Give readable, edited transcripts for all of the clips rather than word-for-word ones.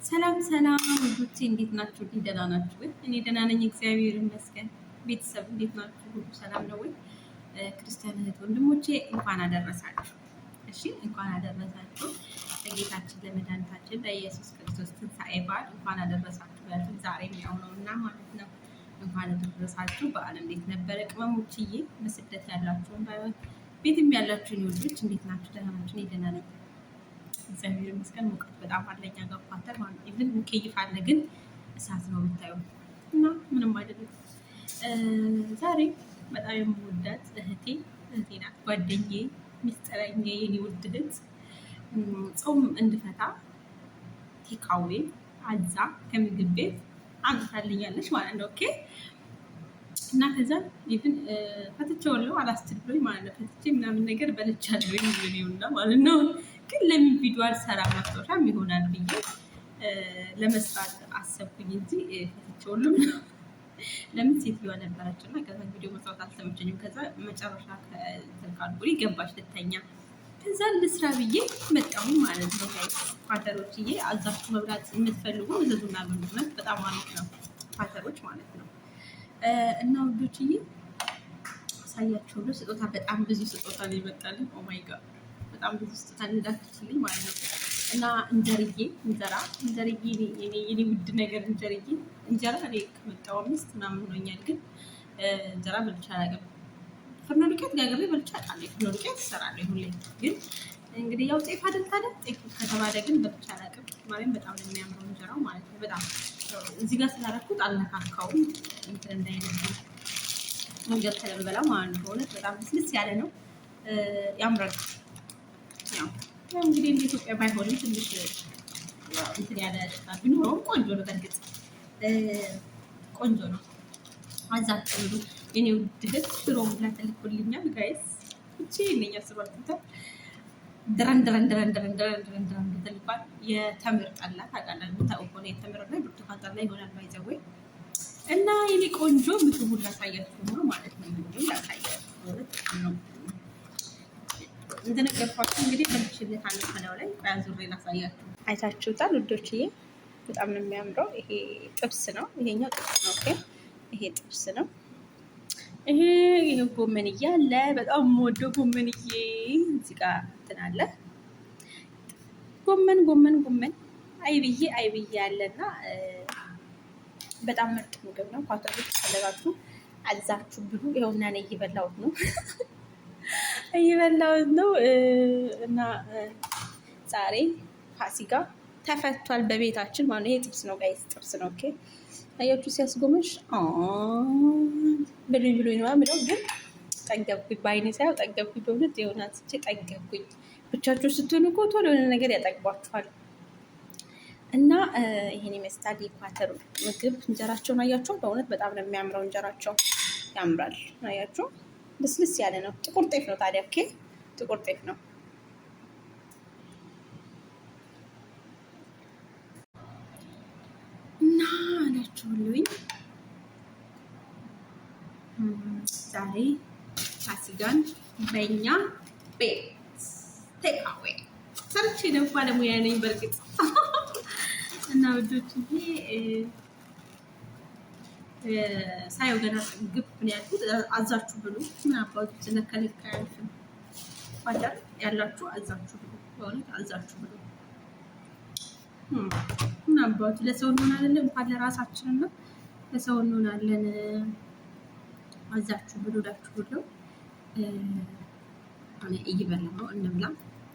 ሰላም ሰላም ውዶቼ፣ እንዴት ናችሁ? ደህና ናችሁ ወይ? እኔ ደህና ነኝ፣ እግዚአብሔር ይመስገን። ቤተሰብ እንዴት ናችሁ? ሁሉ ሰላም ነው ወይ? ክርስቲያን እህት ወንድሞቼ እንኳን አደረሳችሁ። እሺ፣ እንኳን አደረሳችሁ ለጌታችን ለመድኃኒታችን ለኢየሱስ ክርስቶስ ትንሣኤ በዓል እንኳን አደረሳችሁ። ያልኩት ዛሬም ያው ነው እና ማለት ነው። እንኳን አደረሳችሁ። በዓል እንዴት ነበረ? ቅመሞችዬ፣ በስደት ያላችሁን ባይሆን ቤትም ያላችሁን ውዶች እንዴት ናችሁ? ደህና ናችሁ? እኔ ደህና ነኝ፣ እግዚአብሔር ይመስገን። ሙቀት በጣም አለ እኛ ጋር ኳተር ማለት even مكيف አለ፣ ግን እሳት ነው የምታየው እና ምንም አይደለም። ዛሬ በጣም የምወዳት እህቴ ናት፣ ጓደኛዬ፣ ሚስጥረኛዬ፣ የኔ ውድ እህት ጾም እንድፈታ takeaway አዛ ከምግብ ቤት አምጥታልኛለች ማለት ነው። Okay፣ እና ከዛ even ፈትቼዋለሁ፣ አላስችል ብሎኝ ማለት ነው። ፈትቼ ምናምን ነገር በልቻለሁ እና ማለት ነው። ግን ለምን ቪዲዮ አልሰራም፣ ማስታወሻም ይሆናል ብዬ ለመስራት አሰብኩኝ እንጂ ፈትቼዋለሁ። ለምን ሴትዮዋ ነበረች እና ከዛ ቪዲዮ መስራት አልተመቸኝም። ከዛ መጨረሻ ካልኩሪ ገባች ልተኛ። ከዛ ልስራ ብዬ መጣሁኝ ማለት ነው። ኳተሮችዬ፣ አዛችሁ መብላት የምትፈልጉ እዘዙና ብሉ። በጣም አሪፍ ነው፣ ኳተሮች ማለት ነው። እና ውዶችዬ፣ አሳያችኋለሁ። ስጦታ፣ በጣም ብዙ ስጦታ ነው የመጣልኝ። Oh my God፣ በጣም ብዙ ስጦታ እንዳትችልኝ ማለት ነው። እና እንጀርዬ፣ እንጀራ፣ እንጀርዬ፣ የኔ ውድ ነገር እንጀርዬ፣ እንጀራ እኔ ከመጣሁ 5 ምናምን ሆኖኛል፣ ግን እንጀራ በልቼ አላውቅም። ፍርኖ ዱቄት ጋግሬ በልቼ አውቃለሁ። ፍርኖ ዱቄት እሰራለሁ ሁሌ። ግን እንግዲህ ያው ጤፍ አይደል ታዲያ፣ ጤፍ ከተባለ ግን በልቼ አላውቅም። ማርያም በጣም ነው የሚያምረው እንጀራው ማለት ነው። በጣም እዚህ ጋር ስላደረኩት አልነካካውም፣ እንትን እንዳይልብኝ፣ መንገድ ስለምበላ ማለት ነው። በእውነት በጣም ልስልስ ያለ ነው፣ ያምራል። ያው እንግዲህ እንደ ኢትዮጵያ ባይሆንም ትንሽ እንትን ያለ ሽታ ቢኖረውም ቆንጆ ነው። በእርግጥ ቆንጆ ነው። አዛችሁ ብሉ። የኔ ውድ እህት ሽሮ ብላ ተልኮልኛል guys። እቺ እነኛ አስባችሁታል። ድረን ድረን ድረን ድረን ድረን ድረን ድረን ተልኳል። የተምር ጠላ ታውቃላችሁ፣ የምታውቁ ከሆነ የተምር እና የብርቱካን ጠላ ይሆናል by the way። እና የኔ ቆንጆ ምግቡን ላሳያችሁ ነው ማለት ነው። ምግቡን ላሳያችሁ ነው። እንደነገርኳችሁ እንግዲህ በልችለታለሁ። ከላዩ ላይ ቆይ አዙሬ ላሳያችሁ። አይታችሁታል ውዶችዬ፣ በጣም ነው የሚያምረው። ይሄ ጥብስ ነው። ይሄኛው ጥብስ ነው። Okay፣ ይሄ ጥብስ ነው። ይሄ ጎመንዬ አለ። በጣም የምወደው ጎመንዬ እዚህ ጋር እንትን አለ። ጎመን ጎመን ጎመን አይብዬ አይብዬ አለና በጣም ምርጥ ምግብ ነው። ኳተሮች ፈለጋችሁ አዛችሁ ብሉ። ይኸውና እኔ እየበላሁት ነው፣ እየበላሁት ነው። እና ዛሬ ፋሲካ ተፈቷል በቤታችን ማለት ነው። ይሄ ጥብስ ነው guys፣ ጥብስ ነው። Okay፣ አያችሁ ሲያስጎመሽ ብሉኝ ብሉኝ ነው የምለው፣ ግን ጠገብኩኝ። በአይኔ ሳየው ጠገብኩኝ። በእውነት የሆነ አንስቼ ጠገብኩኝ። ብቻችሁ ስትሆኑ እኮ ቶሎ የሆነ ነገር ያጠግቧችኋል። እና ይሄን ይመስላል የኳተር ምግብ። እንጀራቸውን አያችሁ? በእውነት በጣም ነው የሚያምረው። እንጀራቸው ያምራል። አያችሁ? ልስልስ ያለ ነው። ጥቁር ጤፍ ነው ታዲያ። Okay፣ ጥቁር ጤፍ ነው። እና አላችሁልኝ ዛሬ ፋሲካን በእኛ ቤት takeaway ሰርቼ ነው። ባለሙያ ነኝ በእርግጥ። እና ውዶችዬ፣ ሳየው ገና ግብ ነው ያልኩት። አዛችሁ ብሉ። ምን አባቱ ነከልክ አያልፍም። ኳተር ያላችሁ አዛችሁ ብሉ። በእውነት አዛችሁ ብሉ። ምን አባቱ ለሰው እንሆናለን፣ እንኳን ለራሳችን ነው ለሰው እንሆናለን። አዛችሁ ብሉ ላችሁ ብሉ። እኔ እየበላሁ ነው። እንብላ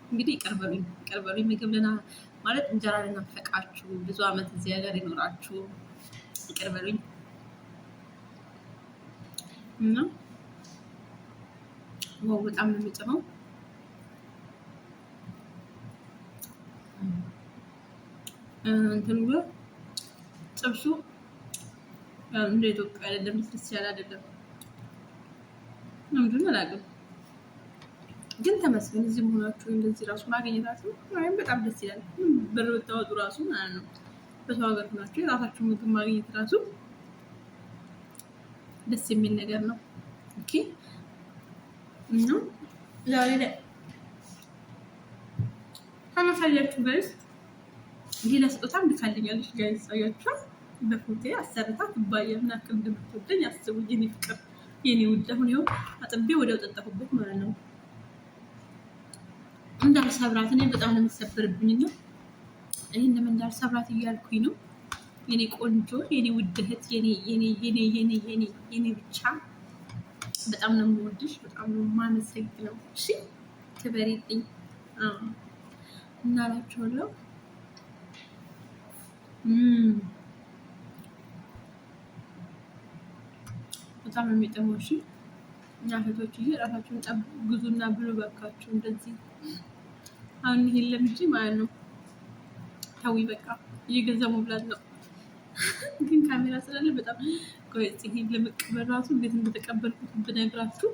እንግዲህ። ይቅር በሉኝ፣ ይቅር በሉኝ። ምግብ ልና ማለት እንጀራ ልናፈቃችሁ፣ ብዙ አመት እዚህ ሀገር ይኖራችሁ ይቅር በሉኝ። እና wow፣ በጣም ነው የሚጥመው። እንትኑ ጥብሱ እንደ ኢትዮጵያ አይደለም፣ ልስልስ ያለ አይደለም። ምንድን አላውቅም፣ ግን ተመስገን እዚህ መሆናችሁ እንደዚህ ራሱ ማግኘታችሁ ወይም በጣም ደስ ይላል። ብር ብታወጡ ራሱ ማለት ነው፣ በሰው ሀገር ሆናችሁ የራሳችሁ ምግብ ማግኘት ራሱ ደስ የሚል ነገር ነው። Okay፣ እና ዛሬ ላይ ከመሳያችሁ guys። ሌላ ስጦታም ልካልኛለች። Guys አያችሁ፣ በፎቴ አሰርታ ኩባያ ምን ያክል እንደምትወደኝ አስቡ። የኔ ፍቅር፣ የኔ ውድ። አሁን ይኸው አጥቤ ወዲያው ጠጣሁበት ማለት ነው። እንዳልሰብራት፣ እኔ በጣም ነው የምትሰብርብኝ እና ይህንም እንዳልሰብራት እያልኩኝ ነው። የኔ ቆንጆ፣ የኔ ውድ እህት፣ የኔ የኔ የኔ የኔ የኔ የኔ ብቻ፣ በጣም ነው የምወድሽ፣ በጣም ነው የማመሰግነው። እሺ ክበሪልኝ እና እላችኋለሁ። በጣም ነው የሚጥመው። እሺ እና እህቶች ይሄ ራሳችሁን ጠብቁ፣ ግዙና ብሉ በካችሁ። እንደዚህ አሁን ይሄን ለምጄ ማለት ነው። ታዊ በቃ እየገዛ መብላት ነው። ግን ካሜራ ስላለ በጣም ቆይ፣ ይሄን ለመቀበል ራሱ እንዴት እንደተቀበልኩት ብነግራችሁ፣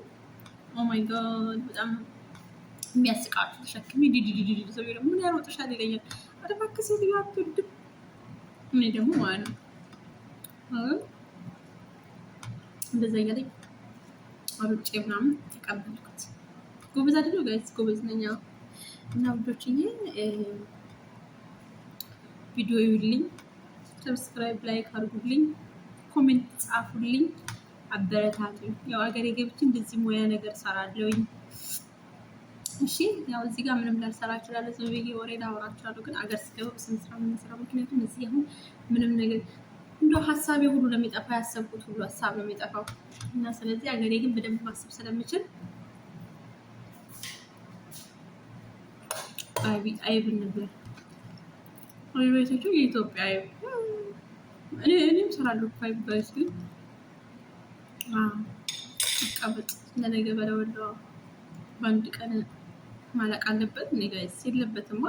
oh my God፣ በጣም የሚያስቃችሁ። ተሸክሜ ዲዲዲዲ ሰው ደግሞ ምን ያሮጥሻል ይለኛል። ኧረ እባክህ ሴትዮ አትወድም። እኔ ደግሞ ማለት ነው እንደዛ እያለኝ አሩጬ ምናምን ተቀበልኩት። ጎበዝ አይደለሁ guys? ጎበዝ ነኝ። እና ውዶችዬ ቪዲዮ ይዩልኝ፣ subscribe፣ like አድርጉልኝ፣ comment ጻፉልኝ፣ አበረታቱኝ። ያው አገሬ ገብቼ እንደዚህ ሙያ ነገር ሰራለሁኝ። እሺ ያው እዚህ ጋር ምንም ላልሰራ እችላለሁ። ዝም ብዬ ወሬ ላወራ እችላለሁ። ግን አገር ስገባ በስነ ስርዓት የምንሰራው፣ ምክንያቱም እዚህ አሁን ምንም ነገር እንደው ሀሳቤ ሁሉ ነው የሚጠፋ፣ ያሰብኩት ሁሉ ሀሳብ ነው የሚጠፋው እና ስለዚህ አገሬ ግን በደንብ ማሰብ ስለምችል አይብ እንብላ። ቤቶቹ የኢትዮጵያ አይብ እኔም እሰራለሁ እኮ አይብ guys፣ ግን ይቀመጥ ለነገ በለወለው በአንድ ቀን ማለቅ አለበት። እኔ guys የለበትማ፣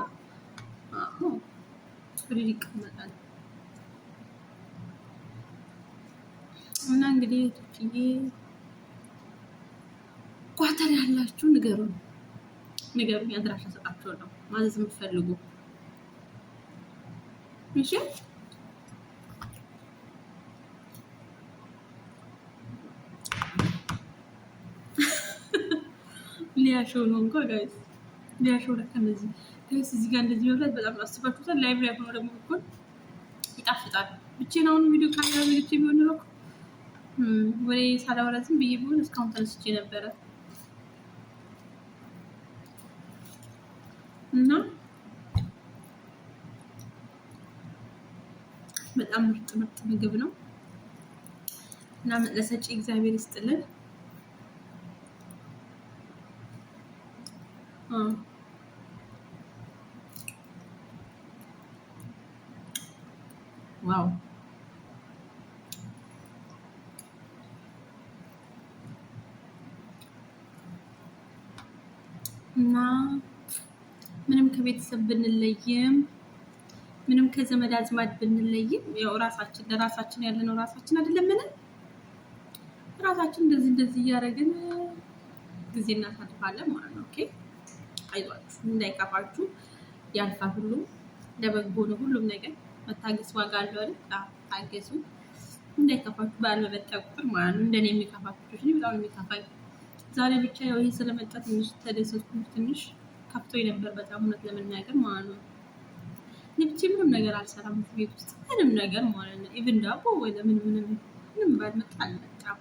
ፍሪጅ ይቀመጣል። እና እንግዲህ ቱርክዬ ኳተር ያላችሁ ንገሩን፣ ንገሩኝ፣ አድራሻ ሰጣችኋለሁ ማዘዝ የምትፈልጉ። እሺ ሊያሾው ነው እንኳ guys፣ ሊያሾው ለካ እንደዚህ guys፣ እዚህ ጋር እንደዚህ መብላት በጣም አስባችሁታል። live ላይ ሆኖ ደግሞ እኮ ይጣፍጣል። ብቻዬን አሁን ቪዲዮ ካሜራ ዘግቼ ቢሆን ኖሮ ወሬ ሳላወራ ዝም ብዬ ቢሆን እስካሁን ተነስቼ ነበረ። እና በጣም ምርጥ ምርጥ ምግብ ነው እና ለሰጪ እግዚአብሔር ይስጥልን። Wow፣ እና ምንም ከቤተሰብ ብንለይም፣ ምንም ከዘመድ አዝማድ ብንለይም ያው ራሳችን ለራሳችን ያለነው ራሳችን አይደለም። ምንም ራሳችን እንደዚህ እንደዚህ እያደረግን ጊዜ እናሳልፋለን ማለት ነው። Okay አይዟችሁ፣ እንዳይከፋችሁ፣ ያልፋል። ሁሉም ለበጎ ነው። ሁሉም ነገር መታገስ ዋጋ አለው አይደል? ታገሱ፣ እንዳይከፋችሁ። በዓል በመጣ ቁጥር ማለት ነው። እንደኔ የሚከፋችሁ እኔ በጣም የሚከፋኝ ዛሬ ብቻ ያው ይሄ ስለመጣ ትንሽ ተደሰትኩ። ትንሽ ከፍቶኝ ነበር በጣም እውነት ለመናገር ማለት ነው። እኔ ብቻ ምንም ነገር አልሰራም ቤት ውስጥ ምንም ነገር ማለት ነው። Even ዳቦ ወይ ለምን ምንም ምንም ባልመጣ አልመጣም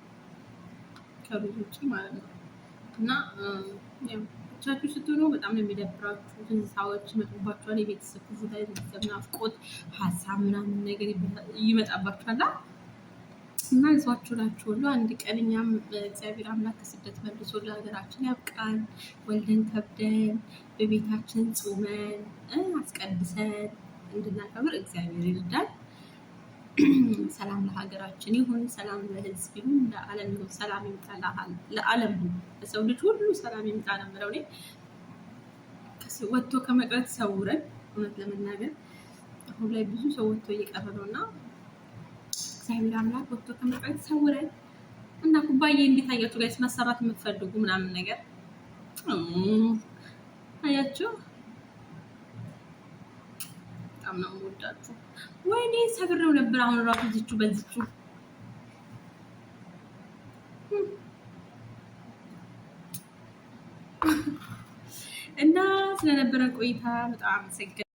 ከሩዝ ውጭ ማለት ነው። እና ያው ብቻችሁ ስትሆኑ በጣም ነው የሚደብራችሁ። ትዝታዎች ይመጡባችኋል። የቤተሰብ ትዝታ፣ የቤተሰብ ናፍቆት፣ ሀሳብ ምናምን ነገር ይመጣባችኋል። እና ይዟችሁ እላችኋለሁ። አንድ ቀን እኛም እግዚአብሔር አምላክ ከስደት መልሶ ለሀገራችን ያብቃን። ወልደን ከብደን በቤታችን ጾመን አስቀድሰን እንድናከብር እግዚአብሔር ይርዳን። ሰላም ለሀገራችን ይሁን፣ ሰላም ለሕዝብ ይሁን፣ ለዓለም ይሁን። ሰላም ይምጣ ለዓለም ሁሉ፣ ለሰው ልጅ ሁሉ ሰላም ይምጣ ነው የምለው እኔ። ወጥቶ ከመቅረት ሰውረን። እውነት ለመናገር አሁን ላይ ብዙ ሰው ወጥቶ እየቀረ ነው እና እግዚአብሔር አምላክ ወጥቶ ከመቅረት ሰውረን። እና ኩባዬ እንዴት አያችሁ guys? መሰራት የምትፈልጉ ምናምን ነገር አያችሁ። በጣም ነው የምወዳችሁ። ወይኔ ሰብሬው ነበር አሁን ራሱ ዝቹ በዝቹ። እና ስለነበረን ቆይታ በጣም አመሰግናለሁ።